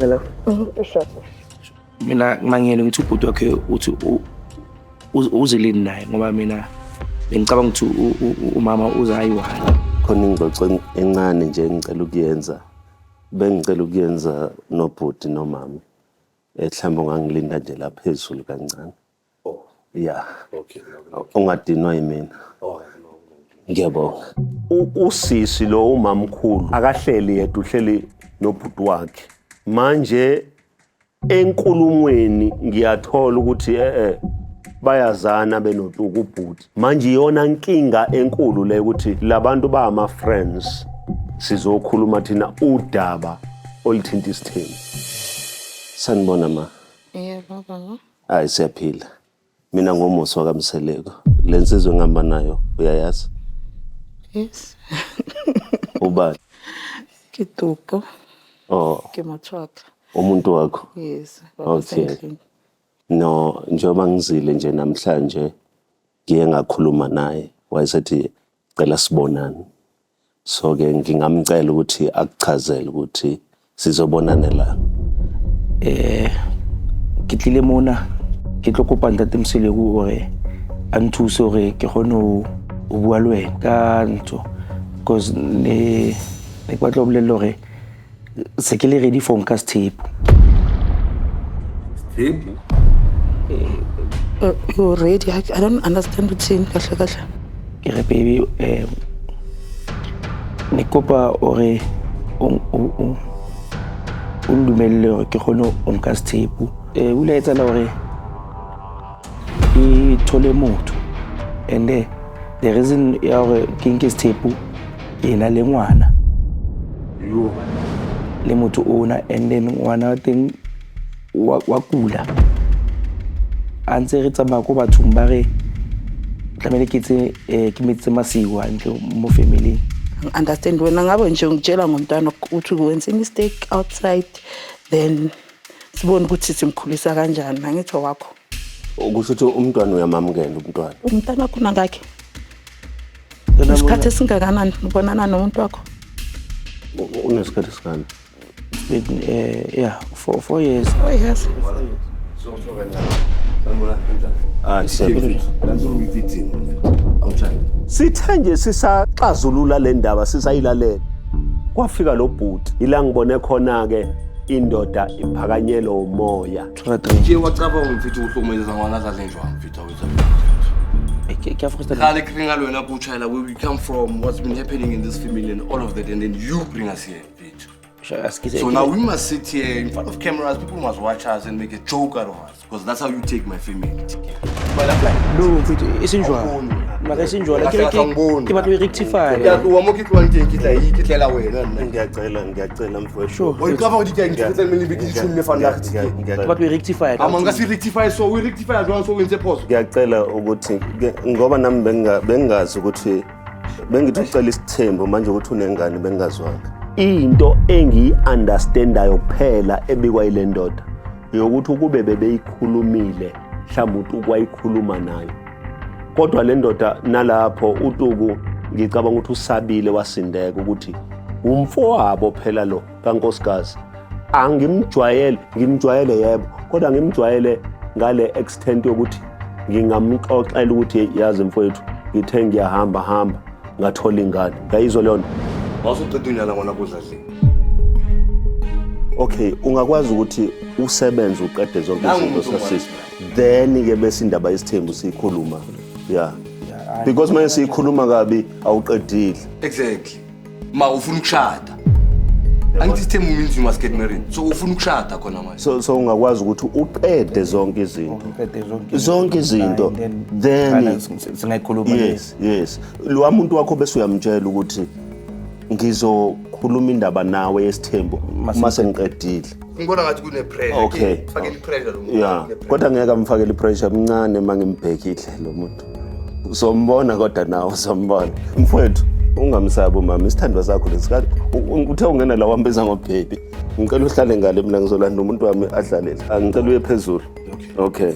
Hello. Mina ngimangele ngithi ubhuti wakhe uthi uzeleni naye, ngoba mina bengicabanga ukuthi umama uza ayi-one. Khona ingxoxo encane nje engicela ukuyenza. Bengicela ukuyenza nobhuti nomama. Mhlawumbe ungangilinda nje la phezulu kancane. Yeah. Okay. Ungadinwa yimina. Oh, Ngiyabonga. Usisi lo umamkhulu akahleli yedwa, uhleli nobhuti wakhe. Manje enkulumweni ngiyathola ukuthi bayazana benoTuku ubhuti. Manje iyona nkinga enkulu le ukuthi labantu ba ama friends, sizokhuluma thina udaba oluthinta isithembu. Sanibona, ma. Yebo, baba. Hayi, siyaphila. Mina ngoMusa kaMseleku. Le nsizwa engihamba nayo uyayazi? Yes. Ubani? Ke Tuku. Oh, Ke motho wa ka. umuntu wakho. Yes. Baba, sendlini. No, njengoba ngizile nje namhlanje ngiye ngakhuluma naye, wayesethi cela sibonane. So ke ngingamcela ukuthi akuchazele ukuthi sizobonana la. Ke tlile mona ke tlo kopa ntate Mseleku hore a nthuse hore ke kgone ho bua le wena ka ntho, because ne ke batla ho bolella hore se ke le ready for nka sethepu. Sithembu? You ready? I don't understand uthini kahle kahle. Ke re, baby, ne ke kopa hore o ndumelle hore ke kgone ho nka sethepu. O ile a etsahala hore ke thole motho, and the reason ya hore ke nke sethepu, ke na le ngwana Yo. le motho ona, and then ngwana wa teng wa kula. A ntse re tsamaya ko bathong, ba re tlamehile ke etse ke metse masiu hantle mo family. Understand wena ngabe nje ungitshela ngomntwana uthi wenze mistake outside, then sibone ukuthi simkhulisa kanjani, angithi wakho. Ukusho ukuthi umntwana uyamamukela umntwana? Umntwana wakho unangakhi? Isikhathi esingakanani ubonana nomuntu wakho? Unesikhathi esikani? Been, yeah, 4 years. 4 years. Ah, siyabonga. Sithe nje sisaxazulula le ndaba, sisayilalela, kwafika lo bhuti, ila ngibone khona-ke indoda iphakanyelwa umoya. Thola three. Ke wa cabanga, mfethu, o hlokomedisa ngwana a tla jwang, mfethu, wa etsa? Ke a frustrate. Kgale ke renga le wena ko tjhaela where we come from, what's been happening in this family and all of that, and then you bring us here, mfethu. So now we must sit here in front of cameras, people must watch us and make a joke out of us, because that's how you take my family. But I'm like, No, mfethu, e seng jwalo. Mara e seng jwalo. Ke batla ho e rectify. Ke a tloha mo ke tlohang teng, ke tla ke tlela wena nna. Ngiyacela, ngiyacela, mfowethu. Sure. O ikaba go di ke tla mmele be ke di tshonne fa nna. Ke batla ho e rectify. Ama nka se rectify, so we rectify jwang so o entse phoso? Ngiyacela ukuthi ngoba nami bengingazi ukuthi bengithi ucela isithembu, manje ukuthi unengane bengingazwanga. Into engiyi-understandayo kuphela ebikwa yile ndoda yokuthi ukube bebeyikhulumile, mhlawumbe uTuku wayikhuluma nayo, kodwa le ndoda nalapho uTuku ngicabanga ukuthi usabile, wasindeka ukuthi umfowabo phela lo kankosikazi. Angimjwayele, ngimjwayele yebo, kodwa ngimjwayele ngale extent yokuthi ngingamxoxela ukuthi yazi mfowethu, ngithe ngiyahamba hamba ngathola ingane, ngayizwa leyo nto. Wasuqeda unyala ngwana kudladleni. Okay, ungakwazi ukuthi usebenze uqede zonke Nangu izinto umuntu. sasisi, then ke bese indaba yesithembu siyikhuluma, yeah, because manje siyikhuluma kabi, awuqedile. Exactly. Ma ufuna ukushada. Angithi isithembu means you must get married. So ufuna ukushada khona manje. So ungakwazi ukuthi uqede zonke izinto. Uqede zonke. Zonke izinto, then singayikhuluma. Yes, lo muntu wakho bese uyamtshela ukuthi ngizokhuluma indaba nawe yesithembu uma sengiqedile. Ngibona ngathi kune pressure. Okay. Fakela i-pressure lo muntu. Ya, kodwa ngeke amfakele i-pressure, mncane uma ngimbhekile lo muntu. Uzombona, kodwa nawe uzombona. Mfowethu, ungamsabi umama, isithandwa sakho lesikade uthe ungena la wambiza ngo-baby. Ngicela uhlale ngale, mina ngizolanda umuntu wami adlalele. Angicela uye phezulu. Okay.